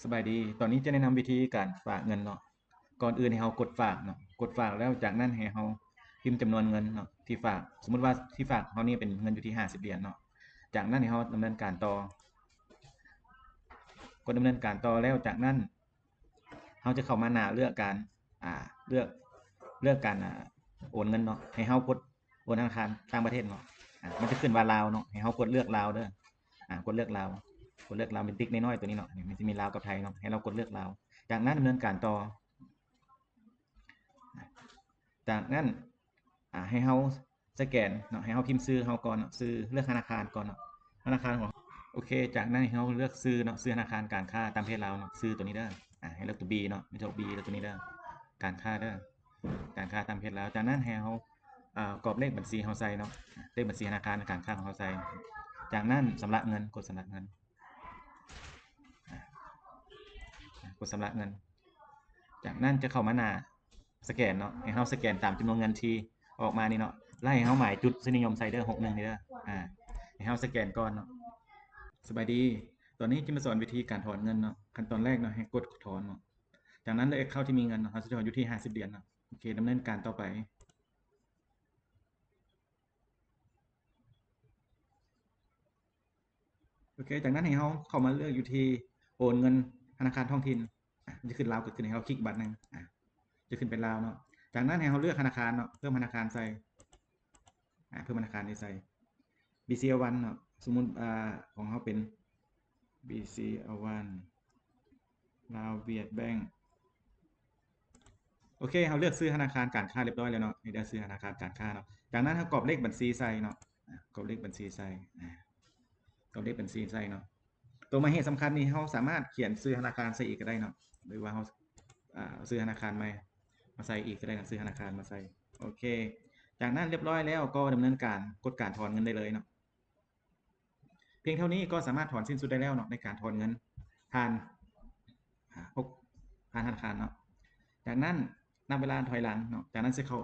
ສະບາຍດີ, ຕອນນີ້ຈະແນະນຳວິທີການຝາກເງິນເນາະ. ກ່ອນອື່ນໃຫ້ເຮົາກົດຝາກເນາະ, ກົດຝາກແລ້ວ ຈາກນັ້ນໃຫ້ເຮົາພິມຈຳນວນເງິນເນາະທີ່ຝາກ. ສົມມຸດວ່າທີ່ຝາກເຮົານີ້ເປັນເງິນຢູ່ທີ່ຫ້າສິບຫຼຽນເນາະ. ຈາກນັ້ນໃຫ້ເຮົາດຳເນີນການຕໍ່, ກົດດຳເນີນການຕໍ່ແລ້ວ ຈາກນັ້ນເຮົາຈະເຂົ້າມາໜ້າເລືອກການ ອ່າ ເລືອກ ເລືອກການ ອ່າ ໂອນເງິນເນາະ, ໃຫ້ເຮົາກົດ ໂອນທະນາຄານຕ່າງປະເທດເນາະ. ອາ ມັນຈະຂຶ້ນວ່າລາວເນາະ, ໃຫ້ເຮົາກົດເລືອກລາວເດີ. ອາ ກົດເລືອກລາວ, ກົດເລືອກລາວເປັນຕິກນ້ອຍໆຕົວນີ້ເນາະ, ນີ້ມັນຈະມີລາວກັບໄທເນາະ, ໃຫ້ເຮົາກົດເລືອກລາວ. ຈາກນັ້ນດຳເນີນການຕໍ່. ຈາກນັ້ນ ອາ ໃຫ້ເຮົາສະແກນເນາະ, ໃຫ້ເຮົາພິມຊື່ເຮົາກ່ອນເນາະ, ຊື່ ເລືອກທະນາຄານກ່ອນເນາະ, ທະນາຄານຂອງ ໂອເຄ. ຈາກນັ້ນໃຫ້ເຮົາເລືອກຊື່ເນາະ, ຊື່ທະນາຄານການຄ້າຕ່າງປະເທດລາວເນາະ, ຊື່ຕົວນີ້ເດີ. ອາ ໃຫ້ເລືອກຕົວ B ເນາະ, ໃຫ້ເລືອກ B ເລືອກຕົວນີ້ເດີ, ການຄ້າເດີ. ການຄ້າຕ່າງປະເທດລາວ. ຈາກນັ້ນໃຫ້ເຮົາ ອາ ກອກເລກບັນຊີເຮົາໃສ່ເນາະ, ເລກບັນຊີທະນາຄານການຄ້າຂອງເຮົາໃສ່. ຈາກນັ້ນຊຳລະເງິນ, ກົດຊຳລະເງິນ. ອາ ກົດຊຳລະເງິນ. ຈາກນັ້ນຈະເຂົ້າມາໜ້າສະແກນເນາະ, ໃຫ້ເຮົາສະແກນຕາມຈຳນວນເງິນທີ່ອອກມານີ້ເນາະ, ແລ້ວໃຫ້ເຮົາໝາຍຈຸດຊື່ນິຍົມໃສ່ເດີ, ຫົກໜຶ່ງນີ້ເດີ. ອາ ໃຫ້ເຮົາສະແກນກ່ອນເນາະ. ສະບາຍດີ, ຕອນນີ້ຈະມາສອນວິທີການຖອນເງິນເນາະ. ຂັ້ນຕອນແລກເນາະ, ໃຫ້ກົດຖອນເນາະ. ຈາກນັ້ນເລືອກ account ທີ່ມີເງິນເນາະ, ເຮົາຈະຖອນຢູ່ທີ່ຫ້າສິບຫຼຽນເນາະ. ໂອເຄ, ດຳເນີນການຕໍ່ໄປ. ໂອເຄ, ຈາກນັ້ນໃຫ້ເຮົາເຂົ້າມາເລືອກຢູ່ທີ່ໂອນເງິນທະນາຄານທ້ອງຖິ່ນ. ອາ ມັນຈະຂຶ້ນລາວເກີດຂຶ້ນ, ໃຫ້ເຮົາຄລິກບາດໜຶ່ງ. ອາ ຈະຂຶ້ນເປັນລາວເນາະ. ຈາກນັ້ນໃຫ້ເຮົາເລືອກທະນາຄານເນາະ, ເພີ່ມທະນາຄານໃສ່. ອາ ເພີ່ມທະນາຄານນີ້ໃສ່ BCL One ເນາະ. ສົມມຸດ ອາ ຂອງເຮົາເປັນ BCL One ລາວຫວຽດແບັງ. ໂອເຄ, ເຮົາເລືອກຊື່ທະນາຄານການຄ້າຮຽບຮ້ອຍແລ້ວເນາະ, ໃຫ້ເລືອກຊື່ທະນາຄານການຄ້າເນາະ. ຈາກນັ້ນເຮົາກອກເລກບັນຊີໃສ່ເນາະ, ອາ ກອກເລກບັນຊີໃສ່. ອາ ກອກເລກບັນຊີໃສ່ເນາະ. ຕົວໝາຍເຫດສຳຄັນນີ້ ເຮົາສາມາດຂຽນຊື່ທະນາຄານໃສ່ອີກກໍໄດ້ເນາະ, ຫຼືວ່າເຮົາ ອາ ເອົາຊື່ທະນາຄານໃໝ່ມາໃສ່ອີກກໍໄດ້ເນາະ, ຊື່ທະນາຄານມາໃສ່. ໂອເຄ, ຈາກນັ້ນຮຽບຮ້ອຍແລ້ວກໍດຳເນີນການກົດການຖອນເງິນໄດ້ເລີຍເນາະ. ພຽງເທົ່ານີ້ກໍສາມາດຖອນສິ້ນສຸດໄດ້ແລ້ວເນາະ ໃນການຖອນເງິນຜ່ານ ອາ ຜ່ານທະນາຄານເນາະ. ຈາກນັ້ນນັບເວລາຖອຍຫຼັງເນາະ, ຈາກນັ້ນຊິເຂົ້າ